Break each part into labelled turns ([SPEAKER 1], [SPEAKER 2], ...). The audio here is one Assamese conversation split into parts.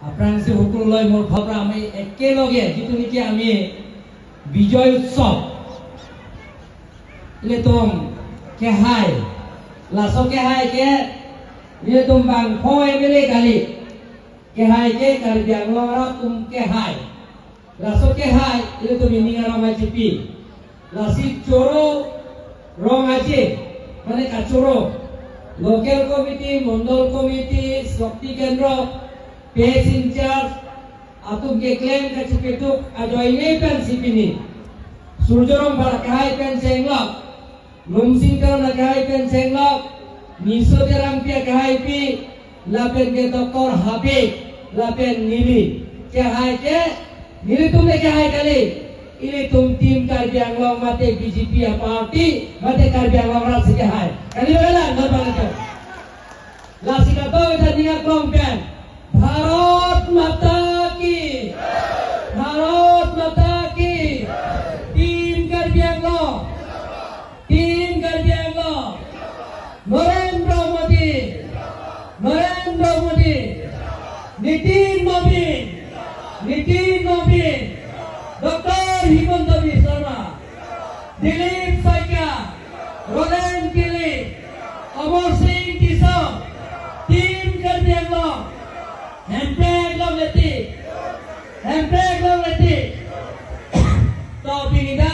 [SPEAKER 1] আপোনালোকে সকলোলৈ মোৰ ফালৰ পৰা আমি একেলগে যিটো নেকি আমি বিজয় উৎসৱ iletum kehai laso kehai ke iletum bang pho emele kali kehai ke Karbi Anglong ra tum kehai laso kehai iletum ininga rama chipi lasi choro রং আছে মানে কাচোরো লোকেল কমিটি, মন্ডল কমিটি, শক্তি কেন্দ্র, পেজ ইনচার্জ আতুম ke claim kacipituk ajoy pen sipini সূর্যরং ভাড়া কাহাই পেন সেংলক লুমসিং কারণ কাহাই পেন সেংলক নিসোদে রাংপিয়া কাহাই পি লাপেন কে ডক্টর হাবি লাপেন নীলি কেহাই কে নীলি তুমি কেহাই কালি ili tum team Karbi Anglong mate BJP party mate Karbi Anglong rasi kehai kali bela normal lasika to এটা klong pen Bharat माता की, भारत माता की। Team Karbi Anglong, team Karbi Anglong. Narendra Modi, Narendra Modi, Nitin Nabin, Nitin Nabin, doctor Himanta Biswa Sarma, Dilip Saikia, Rolen Killing, Amar Singh Kishore, team Karbi Anglong. হেমপ্ৰেক লং লেটি, হেমপ্ৰেক লং লেটি। তো বিনিদা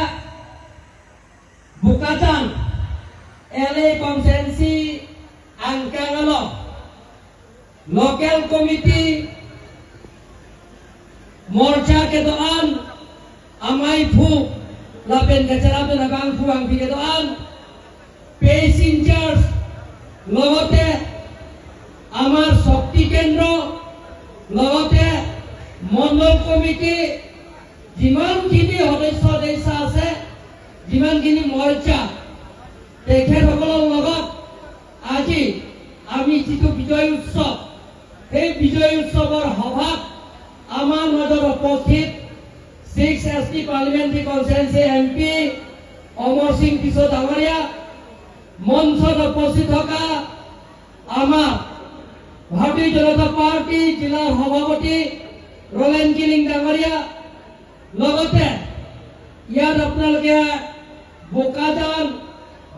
[SPEAKER 1] Bokajan LA constituency আংকাঙাল local committee morcha ke doan amai phu lapen kacharapen abang phu ang ke doan page in charge, লগতে আমাৰ শক্তি কেন্দ্ৰ, লগতে মণ্ডল কমিটি, যিমানখিনি সদস্য সদস্য আছে, যিমানখিনি মৰ্চা, তেখেতসকলৰ লগত আজি আমি যিটো বিজয় উৎসৱ, সেই বিজয় উৎসৱৰ সভাত আমাৰ মাজত উপস্থিত six ST parliamentary constituency MP Amar Singh Tisso ডাঙৰীয়া, মঞ্চত উপস্থিত থকা আমাৰ ভাৰতীয় জনতা পাৰ্টি জিলাৰ সভাপতি ৰলেন কিলিং ডাঙৰীয়া, লগতে ইয়াত আপোনালোকে বোকাজান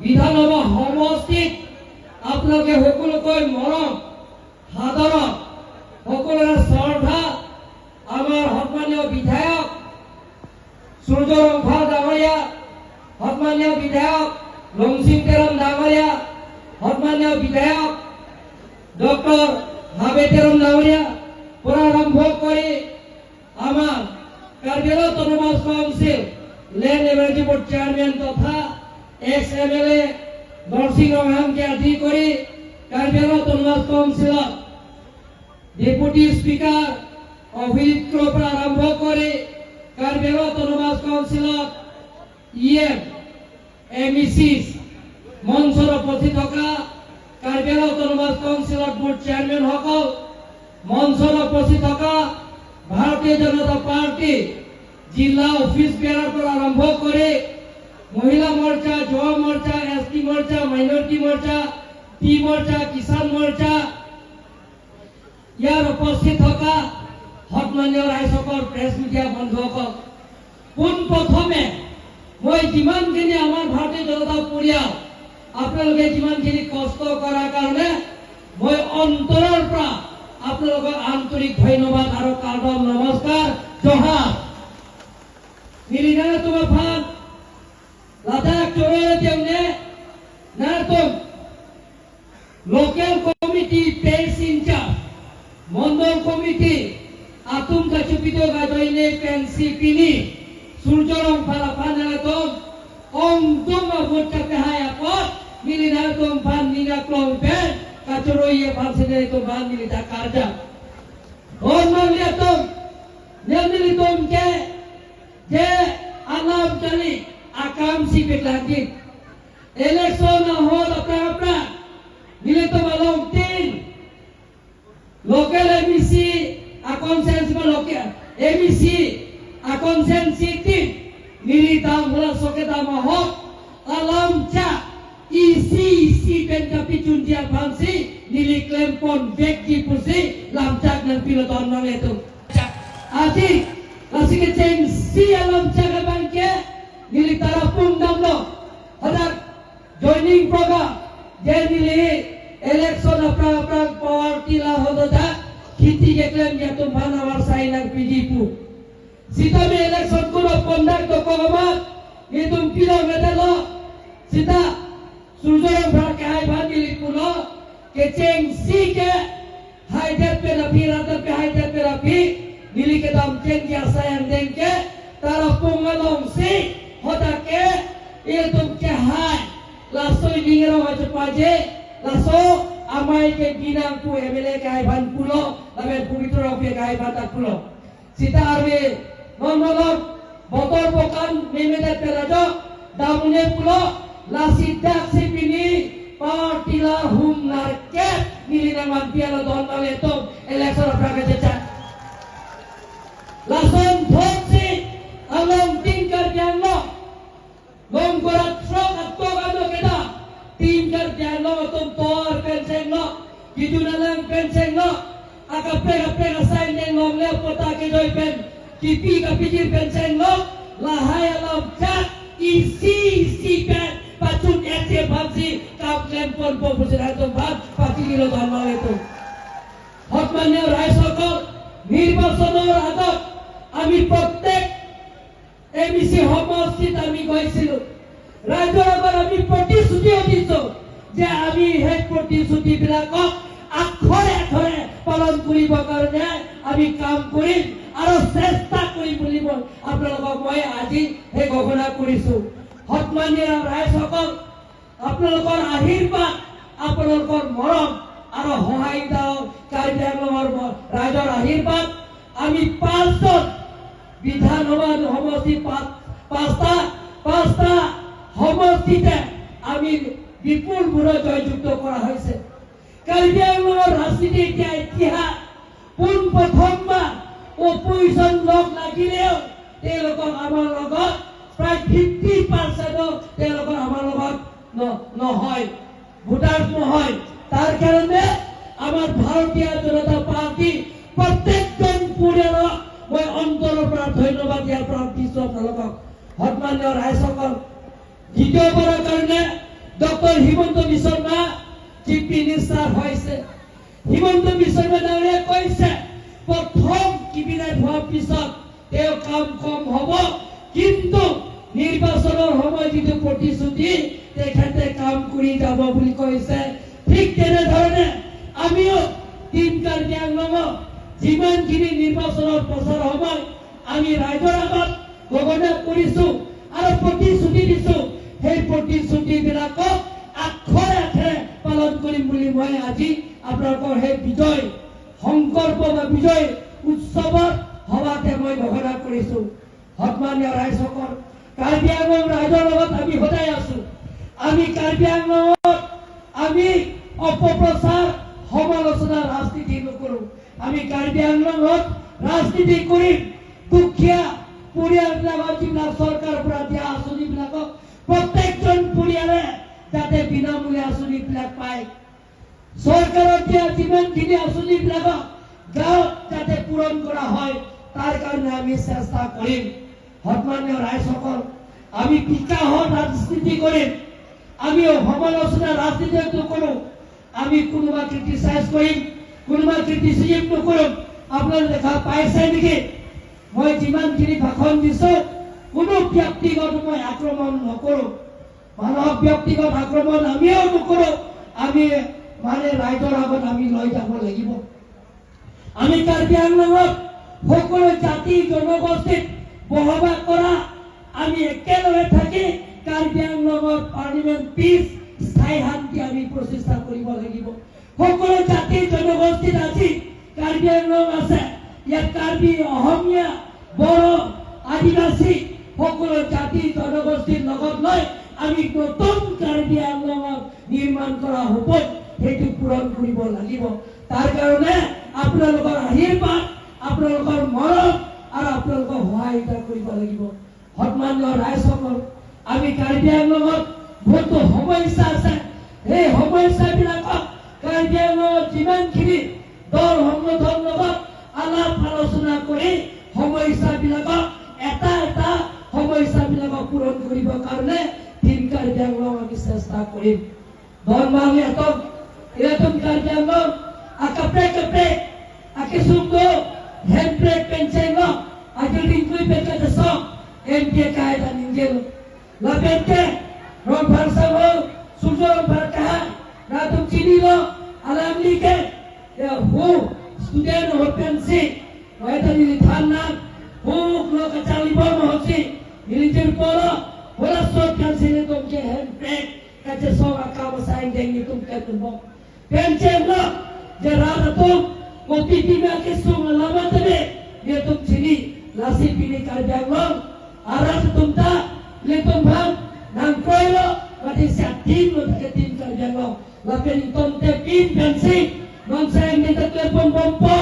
[SPEAKER 1] বিধানসভা সমষ্টিত আপোনালোকে সকলোকৈ মৰম সাদৰত সকলোৰে শ্ৰদ্ধা আমাৰ সন্মানীয় বিধায়ক সূৰ্য ৰংফা ডাঙৰীয়া, সন্মানীয় বিধায়ক লংচিং তেৰম ডাঙৰীয়া, সন্মানীয় বিধায়ক ডক্টৰ হাবে তেৰম ডাঙৰীয়া পৰা আৰম্ভ কৰি আমাৰ Karbi autonomous council land average board chairman তথা ex M L A Narsing ৰংহাংকে আদি কৰি কাৰ্বি অট'নমাছ কাউন্সিলত ডেপুটি স্পীকাৰ অভিজিৎ পৰা আৰম্ভ কৰি কাৰ্বি অট'নমাছ কাউন্সিলত E M, M E C, মঞ্চত উপস্থিত থকা কাৰ্বি অট'নমাছ কাউন্সিলৰ বোৰ্ড চেয়াৰমেনসকল, মঞ্চত উপস্থিত থকা ভাৰতীয় জনতা পাৰ্টি জিলা অফিচ বেয়াৰৰ পৰা আৰম্ভ কৰি মহিলা মৰ্চা, যুৱ মৰ্চা, এছ টি মৰ্চা, মাইনৰিটি মৰ্চা, টি মৰ্চা, কিষাণ মৰ্চা, ইয়াৰ উপস্থিত থকা সন্মানীয় ৰাইজসকল, প্ৰেছ মিডিয়া বন্ধুসকল, পোনপ্ৰথমে মই যিমানখিনি আমাৰ ভাৰতীয় জনতা পৰিয়াল আপোনালোকে যিমানখিনি কষ্ট কৰাৰ কাৰণে মই অন্তৰৰ পৰা আপোনালোকক আন্তৰিক ধন্যবাদ আৰু কাৰ্বম নমস্কাৰ জহাৰ। নিলিনা তোমাৰ ফান লাদাখ চোরে তেমনে নারতম local committee, page in charge, Mondal committee আতুম কাচুপিত গাজইনে পেন্সি পিনি সূর্যরং ফালা ফানালাতম অংতুম ভোটটা পেহায় আপত মিলিনারতম ফান নিনা ক্লং পেন কাচরইয়ে ফানসিনে তো ফান মিলিতা কারজা অনমালিয়াতম নেমিলিতম কে যে আলাম চালি আকাম সি পেটলাকি election হল আপনা আপনা মিলিত আলম তিন লোকেল এমিসি আকনসেন্স বা লোকেল এমিসি আকনসেন্সি তিন মিলি দাম হলা সকে দাম হক আলাম চা ইসি সি PAN কাপি চুনজিয়া ফানসি। nili klempon bekki pusi lamchak nan piloton mang letung আজি lasi ke cheng si alam chak bang ke nili tarapung damlo hadak joining program je nili election apra apra power tila hododa khiti ke klem ya tum bhanawar sai nang pijipu sita me election kuno conduct to kogama itum pilo medelo sita surjorong phra ke hai bhan nili pulo ke cheng si ke hai det pe na pi rata pe hai det pe na pi nili ke dam cheng ya sayang deng ke tarapungalong si hodake itum ke hai lasoi ningero hajo paje laso amai ke ginang pu MLA ke hai ban pulo lamen pubitro pe ke hai ban pulo sita arwe non botor pokan memedet perajo damune pulo lasidak sipini partila hum narke nili nang piano don maletom election apraka jecha lason thotsi along tingkar janglo gong korat srok atto kado keda tingkar janglo atom tor penseng lo kidunalang penseng lo akape kape kasain deng long le pota ke joy pen kipi kapijir penseng lo lahai alam chat isi isi pen pacun ete bhamsi kam klempon po pusin atom bham pachi kilo dharma leto সন্মানীয় ৰাইজসকল, নিৰ্বাচনৰ আগত আমি প্ৰত্যেক এম ই চি সমষ্টিত আমি গৈছিলো। ৰাইজৰ আগত আমি প্ৰতিশ্ৰুতিও দিছো যে আমি সেই প্ৰতিশ্ৰুতিবিলাকক আখৰে আখৰে পালন কৰিবৰ কাৰণে আমি কাম কৰিম আৰু চেষ্টা কৰিম বুলি মই আপোনালোকক মই আজি সেই ঘোষণা কৰিছো। সন্মানীয় ৰাইজসকল, আপোনালোকৰ আশীৰ্বাদ, আপোনালোকৰ মৰম আৰু সহায়িতা, কাৰ্বি আংলঙৰ ৰাইজৰ আশীৰ্বাদ, আমি পাঁচজন বিধানসভা সমষ্টি পাঁচটা পাঁচটা সমষ্টিতে আমি বিপুল ভোটত জয়যুক্ত কৰা হৈছে। কাৰ্বি আংলঙৰ ৰাজনীতি এতিয়া ইতিহাস। পোনপ্ৰথমবাৰ অপজিশ্যন লগ লাগিলেও তেওঁলোকক আমাৰ লগত প্ৰায় 50%-ও তেওঁলোকৰ আমাৰ লগত নহয়, ভোটাৰ নহয়। তাৰ কাৰণে আমাৰ ভাৰতীয় জনতা পাৰ্টি প্ৰত্যেকজন পৰিয়ালক মই অন্তৰৰ পৰা ধন্যবাদ ইয়াৰ পৰা দিছো আপোনালোকক। সন্মানীয় ৰাইজসকল, দ্বিতীয়বাৰৰ কাৰণে doctor Himanta Biswa Sharma chief minister হৈছে। হিমন্ত বিশ্ব শৰ্মা ডাঙৰীয়াই কৈছে, প্ৰথম কেবিনেট হোৱাৰ পিছত তেওঁ কাম কম হ'ব, কিন্তু নিৰ্বাচনৰ সময়ত যিটো প্ৰতিশ্ৰুতি তেখেতে কাম কৰি যাব বুলি কৈছে। ঠিক তেনেধৰণে আমিও টীম কাৰ্বি আংলঙত যিমানখিনি নিৰ্বাচনৰ প্ৰচাৰ সময় আমি ৰাইজৰ আগত ঘোষণা কৰিছো আৰু প্ৰতিশ্ৰুতি দিছো, সেই প্ৰতিশ্ৰুতিবিলাকক আখৰে আখৰে পালন কৰিম বুলি মই আজি আপোনালোকৰ সেই বিজয় সংকল্প বা বিজয় উৎসৱত সভাতে মই ঘোষণা কৰিছো। সন্মানীয় ৰাইজসকল, কাৰ্বি আংলং ৰাইজৰ লগত আমি সদায় আছো। আমি কাৰ্বি আংলঙত আমি অপপ্ৰচাৰ, সমালোচনা ৰাজনীতি নকৰো। আমি কাৰ্বি আংলঙত ৰাজনীতি কৰিম দুখীয়া পৰিয়ালবিলাকক যিবিলাক চৰকাৰৰ পৰা দিয়া আঁচনিবিলাকক প্ৰত্যেকজন পৰিয়ালে যাতে বিনামূলীয়া আঁচনিবিলাক পায়, চৰকাৰৰ দিয়া যিমানখিনি আঁচনিবিলাকক গাঁৱত যাতে পূৰণ কৰা হয়, তাৰ কাৰণে আমি চেষ্টা কৰিম। সন্মানীয় ৰাইজসকল, আমি বিকাশৰ ৰাজনীতি কৰিম। আমি সমালোচনা ৰাজনীতি নকৰোঁ। আমি কোনোবা ক্ৰিটিচাইজ কৰিম, কোনোবা ক্ৰিটিচিজিম নকৰোঁ। আপোনালোকে দেখা পাইছে নেকি, মই যিমানখিনি ভাষণ দিছো, কোনো ব্যক্তিগত মই আক্ৰমণ নকৰোঁ। মানুহক ব্যক্তিগত আক্ৰমণ আমিও নকৰোঁ। আমি মানে ৰাইজৰ আগত আমি লৈ যাব লাগিব। আমি কাৰ্বি আংলঙত সকলো জাতি জনগোষ্ঠীত বসবাস কৰা আমি একেলগে থাকি কাৰ্বি আংলঙত পাৰ্মানেণ্ট পিচ, স্থায়ী শান্তি আমি প্ৰচেষ্টা কৰিব লাগিব। সকলো জাতি জনগোষ্ঠীত আজি কাৰ্বি আংলং আছে। ইয়াত কাৰ্বি, অসমীয়া, বড়ো, আদিবাসী সকলো জাতি জনগোষ্ঠীৰ লগত লৈ আমি নতুন কাৰ্বি আংলঙত নিৰ্মাণ কৰা হ'ব, সেইটো পূৰণ কৰিব লাগিব। তাৰ কাৰণে আপোনালোকৰ আশীৰ্বাদ, আপোনালোকৰ মৰম আৰু আপোনালোকৰ সহায়তা কৰিব লাগিব। সন্মানীয় ৰাইজসকল, আমি কাৰ্বি আংলঙত বহুতো সমস্যা আছে। সেই সমস্যাবিলাকক কাৰ্বি আংলঙত যিমানখিনি দল সংগঠন লগত আলাপ আলোচনা কৰি সমস্যাবিলাকক, এটা এটা সমস্যাবিলাকক পূৰণ কৰিবৰ কাৰণে টিম কাৰ্বি আংলং আমি চেষ্টা কৰিম। ধন এতম এরকম কার্বি আংলং আকাপ্রে কাপ্রে akisunggo hemprek penchengo akil ringkui pekata so MP kai dan ninggel lapente ron pharsa ho surjo ron phar kaha ratum chini lo alam like ya hu student ho pensi waita ni thanna hu lo kachali bo mo hosi nilijir polo wala so kansi ni tum ke hemprek kache so akama saing deng ni tum ke tum penchen lo je ratum kopi ke sung lama tebe dia tum chini lasi pini Karbi Anglong aras tum ta le tum bhang nang koilo mati sa tim lo ke tim Karbi Anglong lapen tom te pin pensi non sayang ni ta telepon bompo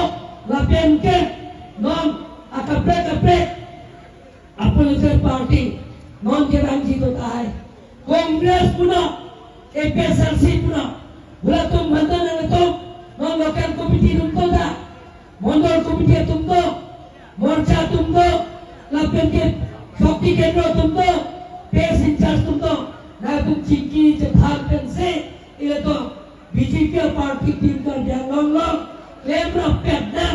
[SPEAKER 1] lapen ke non akapre kapre আপোনালোকৰ পাৰ্টি নন কে ৰঞ্জিত তাই কংগ্ৰেছ পুনঃ এপিএছআৰচি পুনঃ বোলা তুম বন্ধন তুম নন লোকাল কমিটি তুম দা মন্ডল কমিটি তুম তো মোর্চা তুম তো লাপেন के শক্তি কেন্দ্র তুম তো পেস ইনচার্জ তুম তো না তুম চিকি যে থাক পেন সে ile তো বিজেপি পার্টি টিম কর গ্যাংলং লং ক্লেমরা পেট না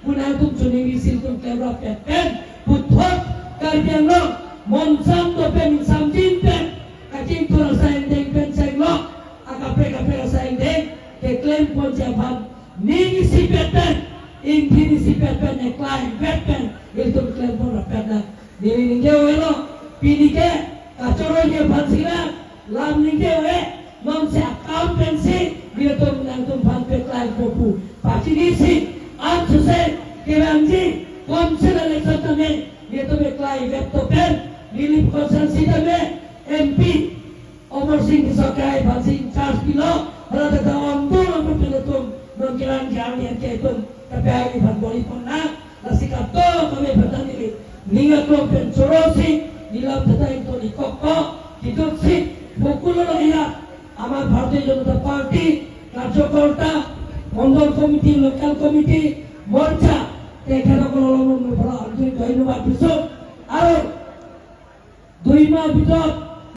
[SPEAKER 1] পুনা তুম চুনি গিছিল তুম ক্লেমরা পেট পেন পুথক কার্বি আংলং মনসাম তো পেন সামজিন পেন kacing tu rasa endeng pen seng lo akapre kapre rasa endeng ke claim pon jaban ni si pet pen in si pet pen e claim pet pen itu claim pon pet na ni ni ke welo pini ke kacoro ke bansila lam ni ke we non se accountancy dia tu nang tu ban pe claim popu pachini si am se ke ranji council election में ये तो claim web तो pen relief constituency में MP Amar Singh সরকার ভাসি চার্জ দিল হলা তা অন্তর আমার পেলে তুম নকিরান জানি কে তুম tapi ai ban boli ponna lasika to kami batani ninga ko pen chorosi nilam tata into ni kokko কিতুছি বকুল ইয়া আমার ভারতীয় জনতা পার্টি কার্যকর্তা মন্ডল কমিটি লোকাল কমিটি মোর্চা তেখেতসকলৰ পৰা আন্তৰিক ধন্যবাদ দিছোঁ। আৰু 2 মাহ ভিতৰত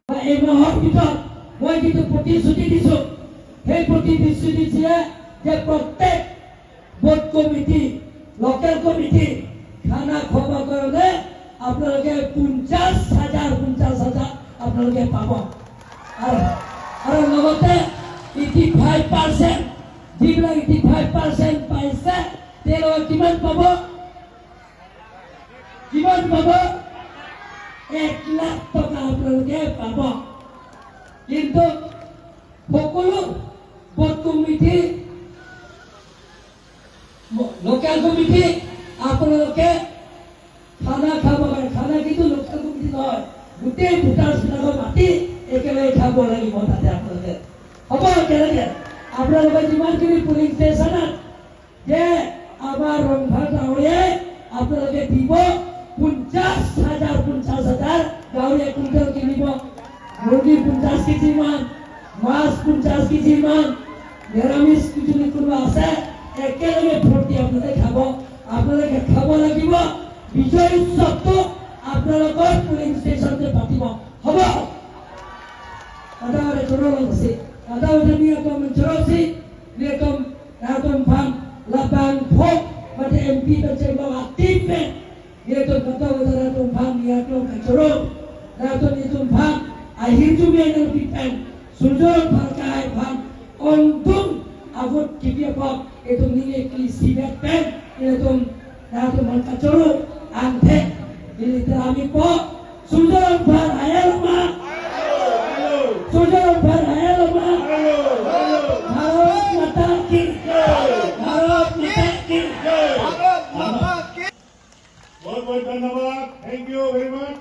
[SPEAKER 1] বা এই মাহৰ ভিতৰত মই যিটো প্ৰতিশ্ৰুতি দিছোঁ, সেই প্ৰতিশ্ৰুতি দিছিলে যে প্ৰত্যেক বুথ কমিটি, লোকেল কমিটি খানা খোৱাৰ কাৰণে আপোনালোকে 50 হাজাৰ 50 হাজাৰ আপোনালোকে পাব। আৰু লগতে 85%, যিবিলাক 85% পাইছে তেওঁলোকে কিমান পাব? কিমান পাব? 1 লাখ টকা আপোনালোকে পাব। কিন্তু সকলো বুথ কমিটি, লোকেল কমিটি আপোনালোকে খানা খাব পাৰে। খানা কিন্তু লোকেল কমিটি নহয়, গোটেই ভোটাৰ্ছবিলাকক মাতি একেলগে খাব লাগিব তাতে আপোনালোকে। হ'ব একেলগে আপোনালোকে যিমানখিনি পুলিং ষ্টেচনত যে আমাৰ ৰংঘৰ ডাঙৰীয়াই আপোনালোকে দিব 50 হাজাৰ 50 হাজাৰ, গাহৰি 1 কুইণ্টেল কিনিব, মুৰ্গী 50 কেজি মান, মাছ 50 কেজি মান, নিৰামিষ যদি কোনোবা আছে একেলগে ফূৰ্তি আপোনালোকে খাব। আপোনালোকে খাব লাগিব। বিজয় উৎসৱটো আপোনালোকৰ পুলিং ষ্টেচনতে পাতিব। হ'ব? Ada chorolo si ada ni atom chorosi ni atom atom phang lapang phok mate MP ta chemba tim me ni atom kata kata atom phang ni atom choro na atom ni tum phang ahir ju me na pipen surjo phar phang ontung agot kibia pok itu ni kli sibat pen ni atom na atom choro anthe ni আমি po surjo phar ayalma surjo phar ayalma Bharat माता की, भारत माता की।
[SPEAKER 2] বহুত বহুত ধন্যবাদ। Thank you very much.